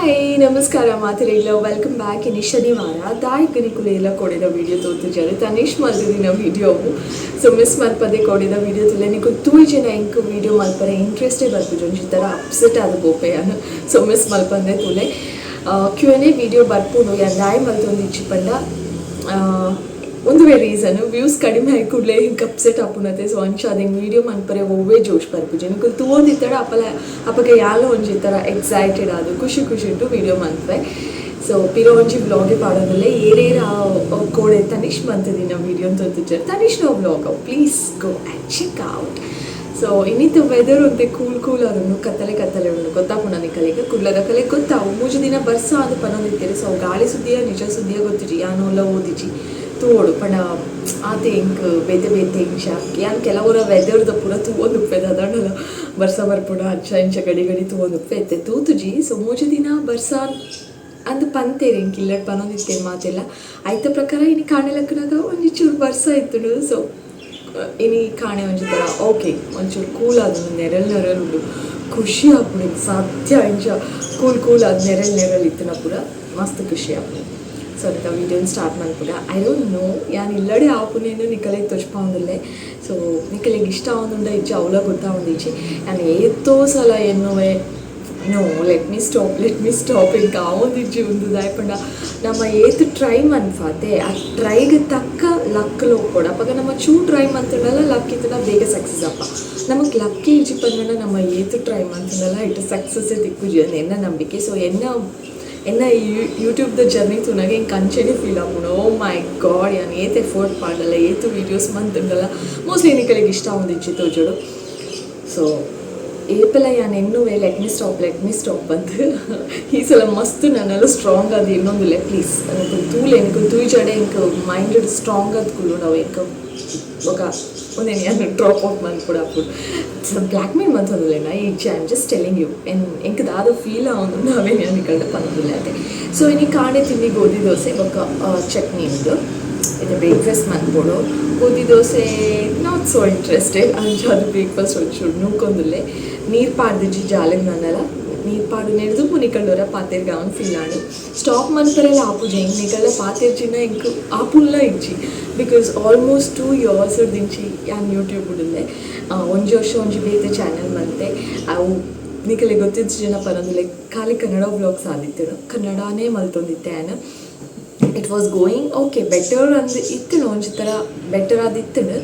Hi, ನಮಸ್ಕಾರ ಮಾತೆರೆಗ್ಲ. Welcome back. ಇನಿ ಶನಿವಾರ. ದಾಯಕ್ ನಿಕುಲು ಕೋಡೆದ ವಿಡಿಯೋ ತೋತುಜಾರೆ? ತನಿಷ್ ಮಲ್ತಿದಿನ ವಿಡಿಯೋ. ಸೊ ಮಿಸ್ ಮಲ್ಪದೆ ಕೋಡೆದ ವಿಡಿಯೋ ತುಲೆ. ನಿಕುಲು ತೂಯಿಜಿನ ಎಂಕ್ ವಿಡಿಯೋ ಮಲ್ಪರೆ ಇಂಟ್ರೆಸ್ಟೇ ಬರ್ಪುಜಿ, ಒಂಜಿ ಥರ ಅಪ್ಸೆಟ್ ಆದ್ ಪೋಪೆ ಯಾನ್. ಸೊ ಮಿಸ್ ಮಲ್ಪಂದೆ ತೂಲೆ. ಕ್ಯೂ ಎನ್ ಎ ವಿಡಿಯೋ ಬರ್ಪುಂಡು. ಯಾನ್ ದಾಯೆ ಮಲ್ತೊಂದಿಜ್ಜಿ ಪಂಡ ಉಂದುವೇ ರೀಸನ್. ವ್ಯೂಸ್ ಕಡಿಮೆ ಆಯಿ ಕೂಡಲೇ ಹಿಂಗೆ ಅಪ್ಸೆಟ್ ಆಪುನತೆ. ಸೊ ಅಂಚ ಅದು ಹಿಂಗೆ ವೀಡಿಯೋ ಮನ್ಪರೆ ಒವ್ವೇ ಜೋಶ್ ಬರ್ಪುಜಿ. ನಿಕುಲು ತೂವೊಂದಿತ್ತಡ ಅಪಲ ಅಪಗ ಯಾಲ ಒಂಜಿ ಥರ ಎಕ್ಸೈಟೆಡ್ ಆದ್ ಖುಷಿ ಖುಷಿ ಉಂಟು ವೀಡಿಯೋ ಮನ್ಪೆ. ಸೊ ಪಿರ ಒಂಜಿ ವ್ಲಾಗೆ ಪಾಡೋದಲ್ಲೇ. ಏರೇರ ಕೋಡೆ ತನಿಷ್ ಮಂತದಿನ ವೀಡಿಯೋ ಅಂತ Tanish no vlog, please go and check out. So ಇನ್ನಿತ್ತ weather ಒಂತೆ ಕೂಲ್ ಕೂಲ್ ಅದನ್ನು ಕತ್ತಲೆ ಕತ್ತಲೆ ಉಂಡು. ಗೊತ್ತಾಪುಂಡ ನಿಕಲೆಗ್? ಕುಡ್ಲದ ಕಲೆ ಗೊತ್ತಾವು. 3 ದಿನ ಬರ್ಸ ಅಂದ್ ಪನೊಂದಿತ್ತೆರ್. ಸೊ ಗಾಳಿ ಸುದ್ದಿಯ ನಿಜ ಸುದ್ದಿಯ ಗೊತ್ತಿಜಿ, ಯಾನ್ ಓದಿಜಿ, ತೂವೊಡು. ಪಂಡ ಆತೆ ಎಂಕ್ ಬೇತೆ ಬೇತೆ ಇಂಚ ಯಾನ್ ಕೆಲವರ ವೆದರ್ದ ಪೂರ ತೂವೊಂದುಪ್ಪೆದ. ಅದಾಂಡಲ ಬರ್ಸ ಬರ್ಪುಂಡು ಅಂಚ ಇಂಚ ಗಡಿ ಗಡಿ ತೂವೊಂದುಪ್ಪೆ. ಇತ್ತೆ ತೂತುಜಿ. ಸೊ 3 ದಿನ ಬರ್ಸ ಅಂದ್ ಪಂತೇರು, ಎಂಕ್ ಇಲ್ಲಡ್ ಪನೊಂದಿತ್ತೇರು ಮಾತೆಲ್ಲ. ಐತ ಪ್ರಕಾರ ಇನಿ ಕಾಣೆ ಲಕ್ಕನಾಗ ಒಂಜಿ ಚೂರು ಬರ್ಸ ಇತ್ತುಂಡು. ಸೊ ಇನಿ ಕಾಣೆ ಒಂಜಿ ಥರ ಓಕೆ, ಒಂಚೂರು ಕೂಲ್ ಆದುಂಡು. ನೆರಳು ನೆರಳು ಉಂಡು, ಖುಷಿ ಆಪುಂಡು ಸತ್ಯ. ಇಂಚ ಕೂಲ್ ಕೂಲ್ ಆದ್ ನೆರಳು ನೆರಳು ಇತ್ತಿನ ಪೂರ ಮಸ್ತ್ ಖುಷಿ ಆಪುಂಡು. ಸೊ ಅದಕ್ಕೆ ವೀಡಿಯೋನ ಸ್ಟಾರ್ಟ್ ಮಲ್ಪುಗ. I don't know, ಯಾನ್ ಇಲ್ಲಡೆ ಆಪುನೇನು ನಿಕಲೆಗ್ ತೋಜ್ಪಾವೊಂದುಲ್ಲೆ. ಸೊ ನಿಕಲೆಗ್ ಇಷ್ಟ ಆವೊಂದುಂಡ ಇಜ್ಜಿ ಅವಲ ಗೊತ್ತಾವೊಂದಿಜ್ಜಿ. ಯಾನ್ ಏತೋ ಸಲ ಎನ್ನುವೆ, "No, let me stop, let me stop, ಎಂಕ್ ಆವೊಂದಿಜ್ಜಿ ಉಂದು." ದಾಯೆ ಪಂಡ ನಮ್ಮ ಏತ್ ಟ್ರೈ ಮನ್ಪಾತೆ, ಆ ಟ್ರೈಗ್ ತಕ್ಕ ಲಕ್ ಉಪ್ಪೊಡು. ಅಪಗ ನಮ್ಮ ಚೂ ಟ್ರೈ ಮಂತುಂಡಲ ಲಕ್ ಇತ್ತುಂಡ ಬೇಗ ಸಕ್ಸಸ್ ಅಪ್ಪ. ನಮಕ್ ಲಕ್ಕೇ ಇಜ್ಜಿ ಪಂಡ ನಮ್ಮ ಏತ್ ಟ್ರೈ ಮಂತುಂಡಲ ಇಟ್ಟು ಸಕ್ಸಸ್ಸೇ ತಿಕ್ಕುಜಿ ಅಂದ್ ಎನ್ನ ನಂಬಿಕೆ. ಸೊ ಎನ್ನ ಎನ್ನ ಯೂಟ್ಯೂಬ್ದ ಜರ್ನಿ ತೂನಾಗ ಎಂಕ್ ಅಂಚೆನೆ ಫೀಲ್ ಆಪುಂಡು. ಓ ಮೈ ಗಾಡ್, ಯಾನ್ ಏತ್ ಎಫರ್ಟ್ ಪಾಡಲ್ಲ, ಏತ್ ವೀಡಿಯೋಸ್ ಮಂತುಂಡಲ ಮೋಸ್ಟ್ಲಿ ನಿಕಲೆಗ್ ಇಷ್ಟ ಆವೊಂದಿಜ್ಜಿ ತೋಜೋಡು. ಸೊ ಏಪಲ ಯಾನ್ ಎನ್ನುವೆ, "Let me stop, let me stop" ಅಂತ. ಈ ಸಲ ಮಸ್ತ್ ನನ್ನೆಲ್ಲ ಸ್ಟ್ರಾಂಗ್ ಅದು ಇನ್ನೊಂದಿಲ್ಲ. ಪ್ಲೀಸ್ ತೂಲೆ. ಎಂಕ್ ತೂಯ್ಜಡೆ ಎಂಕ್ ಮೈಂಡ್ ಸ್ಟ್ರಾಂಗ್ ಆದ್ ಕುಲ್ಲು ನಾವು ಎಂಕ್ ಬೊಕ ಒಂದೇನು ಯಾನ್ ಡ್ರಾಪ್ ಔಟ್ ಮನ್ಪೊಡು ಅಪ್ಪುಡು ಬ್ಲ್ಯಾಕ್ ಮೇಲ್ ಮಂತೊಂದುಲ್ಲೆನ ಇಜ್ಜಿ. I am just telling you N ಎಂಕ್ ದಾದ ಫೀಲ್ ಆವೊಂದುಂಡು ಅವೇನು ಯಾನ್ ನಿಕಲ್ಡ ಪನೊಂದುಲ್ಲೆ ಅತೆ. ಸೊ ಇನಿ ಕಾಣೆ ತಿಂಡಿ ಗೋಧಿ ದೋಸೆ ಬೊಕ್ಕ ಚಟ್ನಿ ಉಂಡು. ಇದು ಬ್ರೇಕ್ಫಾಸ್ಟ್ ಮನ್ಪೊಡು. ಗೋಧಿ ದೋಸೆ not so interested. ಅಂಚ ಅದು ಬ್ರೇಕ್ಫಾಸ್ಟ್ ಒಂಚೂರು ನೂಕೊಂದುಲ್ಲೆ. ನೀರು ಪಾಡ್ದಿಜ್ಜಿ ಜಾಲಿಗ್. ನನ್ನಲ ನೀರು ಪಾಡು ನೆಡ್ದು ನಿಕಲ್ಡೊರ ಪಾತೆರ್ಗ ಅವನ್ ಫೀಲ್ ಆಂಡ್. ಸ್ಟಾಪ್ ಮನ್ಪರೆಲ ಆಪುಜಿ. ಎಂಕ್ ನಿಕಲ್ಡ ಪಾತೆರ್ಜಿನ ಎಂಕ್ ಆಪುಲ್ಲ ಇಜ್ಜಿ. Because almost 2 years ದಿಂಚಿ ಯಾನ್ ಯೂಟ್ಯೂಬ್ ಉಂಡೆ. ಒಂಜಿ ವರ್ಷ ಒಂಜಿ ಬೇತೆ ಚಾನೆಲ್ ಮಂತೆ. ಅವು ನಿಕಲೆ ಗೊತ್ತಿಜ್ಜಿ ಜನ ಪನೊಂದುಲ್ಲೆ. ಖಾಲಿ ಕನ್ನಡ ವ್ಲಾಗ್ಸ್ ಆದಿತ್ತು, ಕನ್ನಡನೇ ಮಲ್ತೊಂದಿತ್ತೆ ಯಾನ್. It was going okay, better ಅಂದ್ ಇತ್ತುಂಡು, ಒಂಜಿ ಥರ ಬೆಟರ್ ಆದಿತ್ತುಂಡು.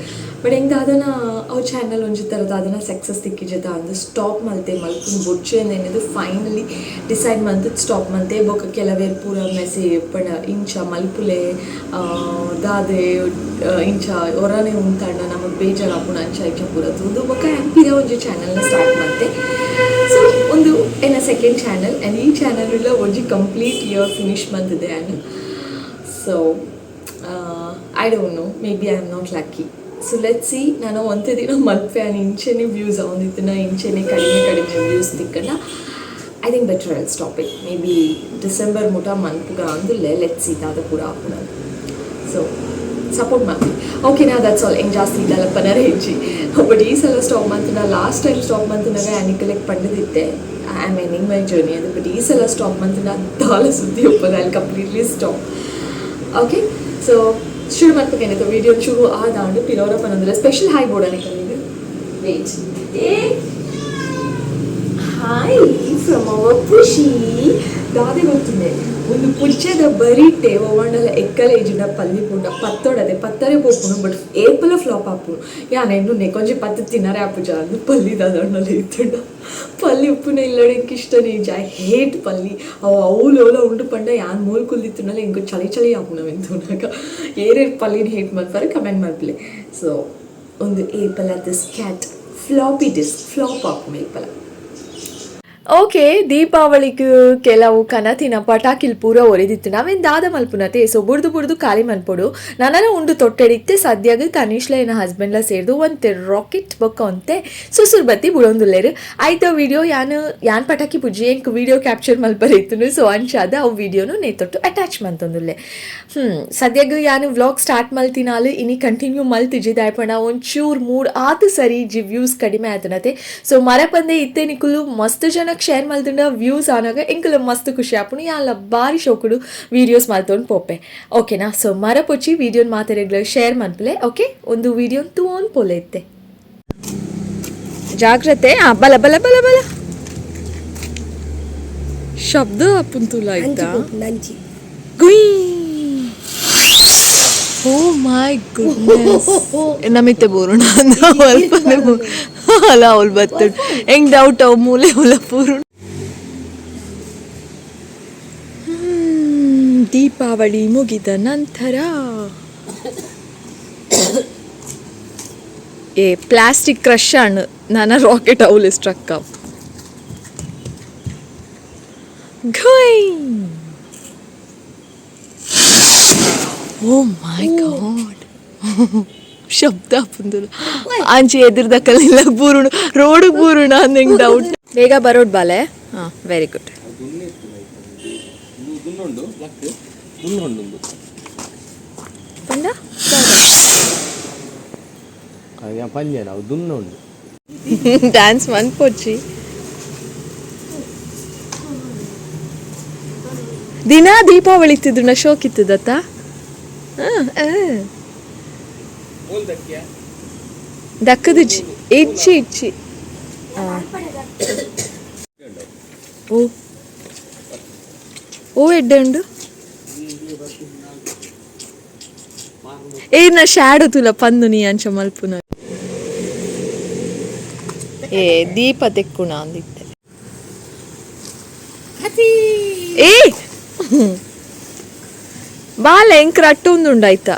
ಬಟ್ ಹೆಂಗೆ ದಾದನ ಅವು ಚಾನಲ್ ಒಂಜಿ ಥರ ದಾದನ ಸಕ್ಸಸ್ ತಿಕ್ಕಿಜತ ಅಂದು ಸ್ಟಾಪ್ ಮಲ್ತೆ. ಮಲ್ಪುನ್ ಬೊಡ್ಚಿ ಅಂದೇನಿದು ಫೈನಲಿ ಡಿಸೈಡ್ ಮಂತದ್ ಸ್ಟಾಪ್ ಮಂತೆ. ಬೊಕ ಕೆಲವೇರ್ ಪೂರ ಮೆಸೇಜ್ ಪಂಡ ಇಂಚ ಮಲ್ಪುಲೆ, ದಾದೆ ಇಂಚ ಒರನೆ ಉಂತಂಡ ನಮಗೆ ಬೇಜಾರಾಪುಂಡು, ಅಂಚ ಇಂಚ ಪೂರ ತೂದು ಬೊಕ ಪಿರ ಒಂಜಿ ಚಾನಲ್ನ ಸ್ಟಾರ್ಟ್ ಮಂತೆ. ಸೊ ಒಂದು ಎನ್ನ ಸೆಕೆಂಡ್ ಚಾನಲ್. ಆ್ಯಂಡ್ ಈ ಚಾನಲ್ ಒಂಜಿ ಕಂಪ್ಲೀಟ್ ಇಯರ್ ಫಿನಿಶ್ ಮಂತಿದೆ and so I don't know, maybe I am not lucky. So let's see. ನಾನು ಒಂತೆ ದಿನ ಮಲ್ಪೆ ಆನ್ ಇಂಚೆನೆ ವ್ಯೂಸ್ ಅವನಿತ್ತಿನ ಇಂಚೆನೆ ಕಡಿಮೆ ಕಡಿಮೆ ವ್ಯೂಸ್ ತಿಕ್ಕಂಡ I think better I stop it. Maybe December ಮುಟ ಮನ್ಪುಗ ಅಂದುಲ್ಲೆ. Let see ದಾದ ಪೂರ ಆಪುನ. ಸೊ ಸಪೋರ್ಟ್ ಮಾಡ್ತೀನಿ, ಓಕೆನಾ? That's all. ಹೆಂಗೆ ಜಾಸ್ತಿ ಇದ್ದಲ್ಲ ಪನರ ಹೆಚ್ಚಿ. ಬಟ್ ಈ ಸಲ ಸ್ಟಾಪ್ ಮಂತಿನ, ಲಾಸ್ಟ್ ಟೈಮ್ ಸ್ಟಾಪ್ ಮಂತಿನಾಗ ಅನಿಕಲೆಗ್ ಪಂಡದಿತ್ತೆ, "I am ending my journey" ಅದು. ಬಟ್ ಈ ಸಲ ಸ್ಟಾಪ್ ಮಂತಿನ ದಾಲ ಸುದ್ದಿ ಒಪ್ಪದ, ಅಲ್ಲಿ ಕಂಪ್ಲೀಟ್ಲಿ ಸ್ಟಾಪ್. ಓಕೆ, ಸೊ ಶುರು ಮನ್ಪಕೇನಿತ್ತು ವೀಡಿಯೋ ಶುರು ಆದಾಂಡು. ಪಿರೋರ ಪನಂದ್ರೆ ಸ್ಪೆಷಲ್ ಹಾಯ್ ಬೋರ್ಡ್ ಅನಿಕಲಿಗೆ. Wait, A hi from our Pushi. ದಾದೆ ಗೊತ್ತುಂಡೆ, ಒಂದು ಪುಚ್ಚೆದ ಬರಿಟೆ ಒವ್ವಂಡಲ ಎಕ್ಕಲೆ ಇಜ್ಜಿಂಡ ಪಲ್ಲಿ ಪುಂಡ ಪತ್ತೊಡದೆ ಪತ್ತರೆ ಪೋಪುಂಡು. ಬಟ್ ಏಪಲ ಫ್ಲಾಪ್ ಆಪುಂಡು. ಯಾನ್ ಎನ್ನುನೆ ಕೊಂಚ ಪತ್ತು ತಿನ್ನರೆ ಆಪುಜ ಅಂದು. ಪಲ್ಲಿ ದಾದಂಡಲ ಇತ್ತುಂಡ ಪಲ್ಲಿ ಉಪ್ಪುನ ಇಲ್ಲಡೆ ಎಂಕ್ ಇಷ್ಟನೇ ಇಜ್ಜಿ. I hate ಪಲ್ಲಿ. ಅವು ಅವ್ಲು ಓಲ ಉಂಡು ಪಂಡ ಯಾನ್ ಮೂಲ್ ಕುಲ್ದಿತ್ತುಂಡಲ ಎಂಕ್ ಚಳಿ ಚಳಿ ಆಪುಂಡು ಅವೆನ್ ತೂನಗ. ಏರೇರ್ ಪಲ್ಲಿನ ಹೇಟ್ ಮಲ್ಪರೆ ಕಮೆಂಟ್ ಮಲ್ಪಲೆ. ಸೊ ಒಂದು ಏಪಲ this cat floppy disk flop ಆಪುಂಡು ಏಪಲ. ಓಕೆ, ದೀಪಾವಳಿಗೆ ಕೆಲವು ಕನತಿನ ಪಟಾಕಿಲ್ ಪೂರ ಒರಿದಿತ್ತು. ನಾವೇನು ದಾದ ಮಲ್ಪುನತೆ, ಸೊ ಬುಡ್ದು ಬುಡ್ದು ಖಾಲಿ ಮನ್ಪೊಡು. ನನನ ಉಂಡು ತೊಟ್ಟೆಡಿತ್ತೆ. ಸದ್ಯಾಗ ತನಿಷ್ಲ ಏನ ಹಸ್ಬೆಂಡ್ಲ ಸೇರ್ದು ಒಂತೆ ರಾಕೆಟ್ ಬೊಕ್ಕ ಒಂತೆ ಸುಸುರ್ ಬತ್ತಿ ಬುಡೊಂದುಲ್ಲೇರು. ಆಯ್ತ ವಿಡಿಯೋ ಯಾನ್ ಯಾನ್ ಪಟಾಕಿ ಪುಜ್ಜಿ, ಎಂಕ್ ವಿಡಿಯೋ ಕ್ಯಾಪ್ಚರ್ ಮಲ್ಪರೆ ಇತ್ತುನು. ಸೊ ಅಂಚಾದ ಅವು ವಿಡಿಯೋನು ನೇತೊಟ್ಟು ಅಟ್ಯಾಚ್ ಮಂತೊಂದುಲ್ಲೆ. ಸದ್ಯಾಗ ಯಾನು ವ್ಲಾಗ್ ಸ್ಟಾರ್ಟ್ ಮಲ್ತಿನಾಲು ಇನಿ ಕಂಟಿನ್ಯೂ ಮಲ್ತಿಜಿ. ದಾಯಪಂಡ ಒಂಚೂರು ಮೂಡ್ ಆತು ಸರಿ ಇಜ್ಜಿ, ವ್ಯೂಸ್ ಕಡಿಮೆ ಆತನತೆ. ಸೊ ಮರಪಂದೆ ಇತ್ತೆ ನಿಕುಲು ಮಸ್ತ್ ಜನ ಜನಕ್ಕೆ ಶೇರ್ ಮಲ್ತುಂಡ ವ್ಯೂಸ್ ಆನಾಗ ಎಂಕುಲ ಮಸ್ತ್ ಖುಷಿ ಆಪುಂಡು. ಯಾನ್ಲ ಬಾರಿ ಶೋಕುಡು ವೀಡಿಯೋಸ್ ಮಲ್ತೊಂದು ಪೋಪೆ, ಓಕೆನಾ? ಸೊ ಮರಪೊಚ್ಚಿ ವೀಡಿಯೋನ್ ಮಾತೆರೆಗ್ಲ ಶೇರ್ ಮನ್ಪುಲೆ, ಓಕೆ? ಒಂದು ವೀಡಿಯೋ ತೂವೊಂದು ಪೋಲೆ ಇತ್ತೆ. ಜಾಗ್ರತೆ. ಆ ಬಲ ಬಲ ಬಲ ಬಲ. ಶಬ್ದ ಆಪುಂತುಲ ಆಯ್ತಾ? ನಂಚಿ. ಗುಯ್! ಓ my goodness! ನಮಿತ್ತೆ ಬೋರುಣ ಅಲ್ಪನೆ ಅಲ್ಲ, ಅವಳು ಬತ್ತುಂಡು. ಹೆಂಗ್ ಡೌಟ್ ಅವು ಮೂಲೆ ಉಲ್ಲ ಪೂರುಣ. ದೀಪಾವಳಿ ಮುಗಿದ ನಂತರ ಏ ಪ್ಲಾಸ್ಟಿಕ್ ಕ್ರಶ್ ಅಣ್ಣು ನನ್ನ ರಾಕೆಟ್ ಅವಳು ಸ್ಟ್ರಕ್ ಅಪ್. ಘುಯ್! ಓ ಮೈ ಗಾಡ್! ಶಬ್ದ ಬಂದು ಆಂಚೆ ಎದುರ್ದಕ್ಕಲ್ಲ ಬೂರುಣು, ರೋಡ್ ಬೂರುಣ ಅಂದ್ ಡೌಟ್. ಬೇಗ ಬರೋಡ್ ಬಾಲೆ. ಹಾಂ, ವೆರಿ ಗುಡ್. ದುನ್ನುಂಡು ಲಕ್ ದುನ್ನುಂಡು. ಪಂಡ. ಪಂಜೆ ನಾವು ದುನ್ನುಂಡು. ಡ್ಯಾನ್ಸ್ ಮನ್ಪೊಚ್ಚಿ. ದಿನಾ ದೀಪಾವಳಿ ಇತ್ತಿದ್ರು ಶೋಕ್ ಇತ್ತದತ್ತ. ದಕ್ಕದಿಜ್ಜಿ, ಇಚ್ಚಿ ಇಚ್ಚಿ. ಓ ಓ, ಎಡ್ಡೆ ಉಂಡು. ಏ, ನಾ ಶ್ಯಾಡೋ ತುಲ ಪಂದು ನೀ ಅಂಚ ಮಲ್ಪುನ. ಏ, ದೀಪ ತೆಕ್ಕುಣ ಅಂದಿತ್ತೆ. ಏ ಬಾಲ, ಎಂಕ್ ರಟ್ಟು ಉಂಡುಂಡಾಯ್ತಾ?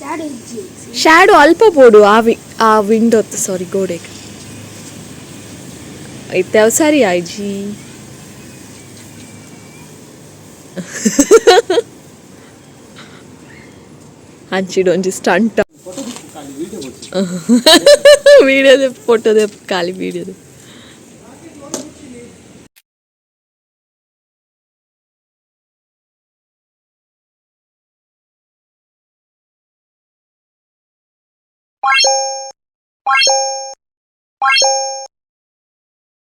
ಶಾಡು ಇಜ್ಜಿ. ಶ್ಯಾಡೋ ಅಲ್ಪ ಬೋಡು. ಆ ವಿ ಆ ವಿಂಡೋ, ಸಾರಿ, ಗೋಡೆಗೆ ಇತ್ತೆ ಅವು ಸರಿ ಆಯ್ಜಿ. ಅಂಚಿಡು ಒಂಜಿ ಸ್ಟಂಟ್ ವೀಡಿಯೋದ ಫೋಟೋದ ಖಾಲಿ ವೀಡಿಯೋದ.